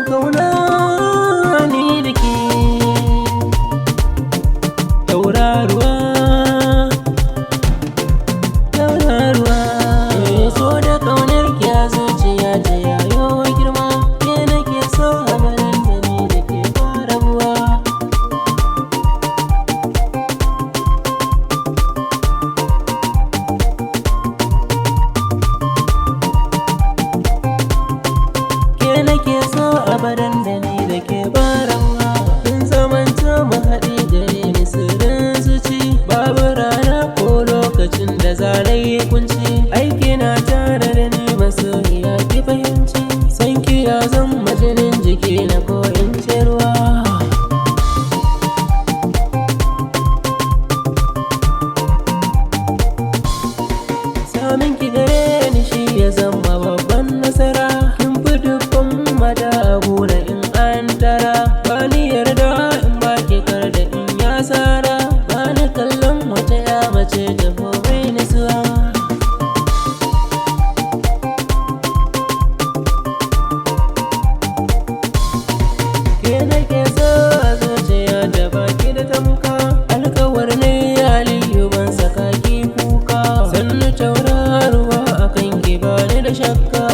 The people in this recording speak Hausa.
Kauna ni da ke, tauraruwa, tauraruwa. So da kaunar ki a zuciya ta yayo girma, ke nake so a barin da ni da ke farabuwa. Ke nake so a barin da ni da ke farabuwa. Kin zamanta mahaɗi gare ni, sirrin zuci. Babu rana ko lokacin da zalai kunci. Aiki na tare da ni, masoyiya, ki fahimci. San ki ya zama jinin jiki na, ko in ce ruwa. Samin ki gare ni shi ya zama babban nasara. Kin fi dukkan mata gona in an tara. Ba ni yarda in ba ki, kar da in ya sara. Ba ni kallon wata ya mace ta mai nasuwa. Ke nake so a zuciya da baki da tamka. Alkawar ne Aliyu, ban saka ki kuka. Sannu tauraruwa, akan ki bani da shakka.